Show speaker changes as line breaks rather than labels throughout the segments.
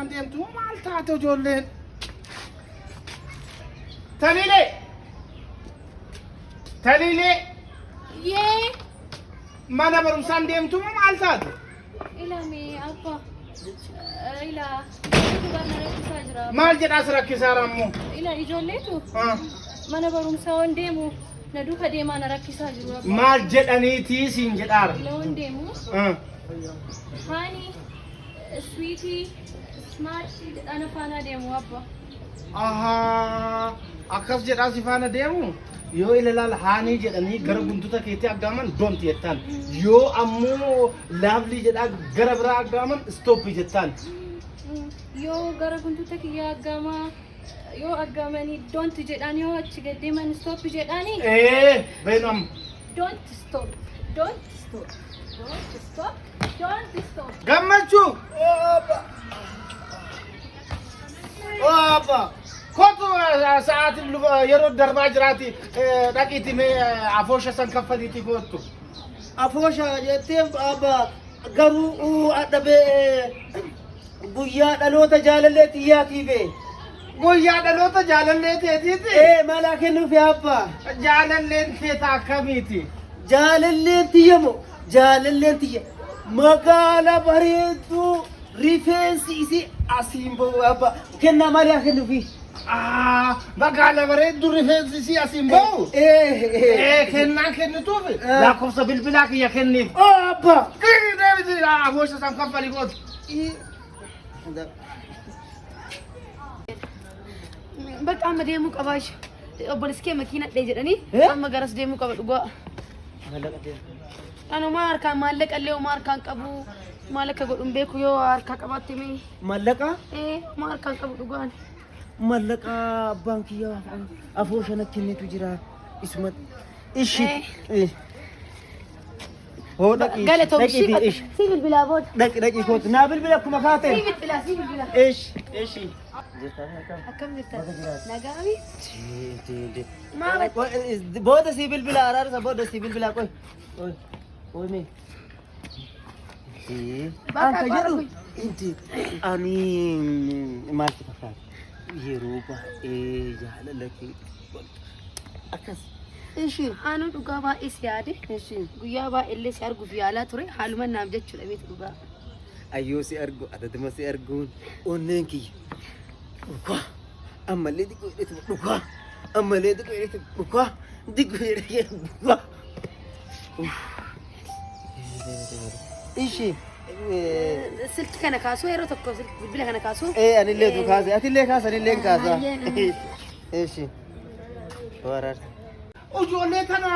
barumsaan deemtu moo maal taate ijoolleen? Taliilee! Taliilee!
Yee!
Mana barumsaan deemtu moo maal taate?
Ilame abba. Ila ijoolleetu barna rakkisaa jira.
Maal jedhaa si rakkisaa rammoo?
Ila ijoolleetu mana barumsaa waan deemu na duuka deemaa na rakkisaa jiru abba.
Maal jedhaniitii siin jedhaara?
Ila waan deemu haani sweetie smart jedhaa na faanaa deemu abba.
Ahaa, akkas jedhaa si faana deemu yoo ilaalaal haanii jedhanii gara guntuta keetii aggaaman don't jettaan. Yoo ammoo lovely jedhaa gara biraa aggaaman stop jettaan.
Yoo gara guntuta kiyyaa aggaamaa yoo aggaamanii don't jedhaan yoo achi gad deeman stop jedhaanii
Ee, beenu amma.
don't stop don't stop don't stop don't stop.
Gammachuu! Abba! Kootu sa'aatiin yeroo darbaa jiraati dhaqiitii mee afoosha san kaffaliitii koottu.
Afoosha jettee abba garuu adhabee guyyaa dhaloota jaalallee xiyyaatii bee.
Guyyaa dhaloota jaalallee teetiiti.
Ee maalaa kennuufi abba.
Jaalalleen teeta akkamiiti?
Jaalalleen tiyya moo jaalalleen tiyya magaala bareedduu rifeensi isii asiin ba'u abba kennaa maalii haa kennuufi?
Ah, magaala bareedduu rifeensi isii asiin ba'u.
Ee
Ee, kennaa kennituuf lakkoofsa bilbilaa kiyya kenniif.
Oo abba.
Deebisi afoosha san kaffali gootu.
Bakka amma deemuu qabaa ishee. Obboleessi kee makiina dhee jedhanii
Eh?
amma garas deemuu qaba dhugaa. Ani homaa harkaan maallaqa illee homaa harkaan qabu maal akka godhu hin beeku yoo harkaa qabaatte mee.
Mallaqa?
Ee homaa harkaan qabu dhugaan.
Mallaqa abbaan kiyya afoo shana kennetu jira. Isuma ishi.
Eh.
Hoo dhaqi.
Galatoom
Dhaqi
ishii
ishi.
si bilbilaa booda.
Dhaqi dhaqi kootu. Naa bilbila akkuma kaateen.
Si bilbilaa si bilbilaa.
Ishi ishi.
Akkam jirtan? Nagaami? Maa batte?
Booda sii bilbila araarsa booda sii bilbila qoy. Qoy. Qoy mee.
Bakka
Anka jedhu
qoy.
inti ani maal si fakkaata? Yeroo baay'ee jaalala kee akkas. Ishi.
Anuu dhugaa baay'ee si yaade.
Ishi.
Guyyaa baay'ee illee si arguuf yaalaa ture. Haaluma naaf jechuudha beektu dhugaa.
Ayyoo si argu adaduma si arguun onneen kiyya dhugaa ammallee xiqqoo jedheetuma dhugaa ammallee xiqqoo jedheetuma dhugaa xiqqoo jedhee dhugaa. Ishi.
Silki kana kaasuu yeroo tokko bilbila kana kaasuu.
Ee anillee tu kaase atillee kaasa anillee kaasa. Ishi. Waraarsa.
Ijoollee tana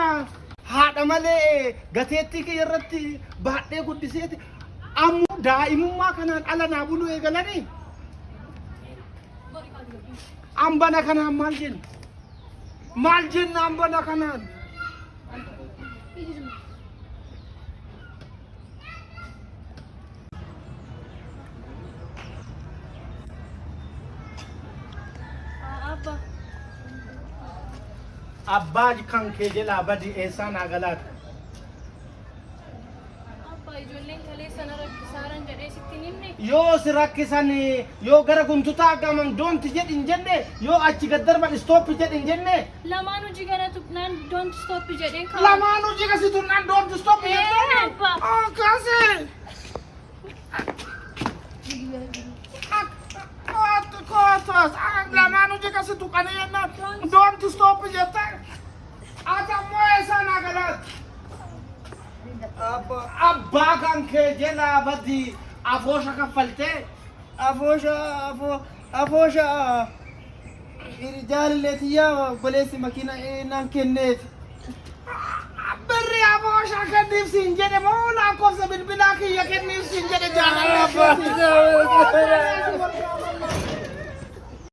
haadha malee gateettii kiyya irratti baadhee guddiseeti ammoo daa'imummaa kanaan ala naa buluu eegalanii. Ambana kanaan maal jenna? Maal jenna ambana kanaan?
Abba.
Abbaa kan kee jalaa badi eessaa naa galaata?
Abba ijoolleen kaleessa na rakkisaaran jedhee sitti hin himne.
Yoo si rakkisan yoo gara guntutaa aggaman don't jedhi hin jenne yoo achi gad darban stop jedhi hin jenne.
Lamaan hojii gara tuqnaan don't stop jedheen kaa'u.
Lamaan hojii kasi tuqnaan don't stop
Ee,
jettooni.
abba.
Akkasi. Kootu kootu lamaan hojii kasi tuqanii jennaan don't stop jette. Ati ammoo eessaa naa galaati? Abbaa kan kee jalaa badi afoosha kaffaltee.
Afoosha afoo afoosha jaalallee tiyyaa obboleessi makiina naan kenneef.
Birri afoosha kenniif siin jedhe moo lakkoofsa bilbilaa kiyya kenniif siin jedhe jaalallee keeti.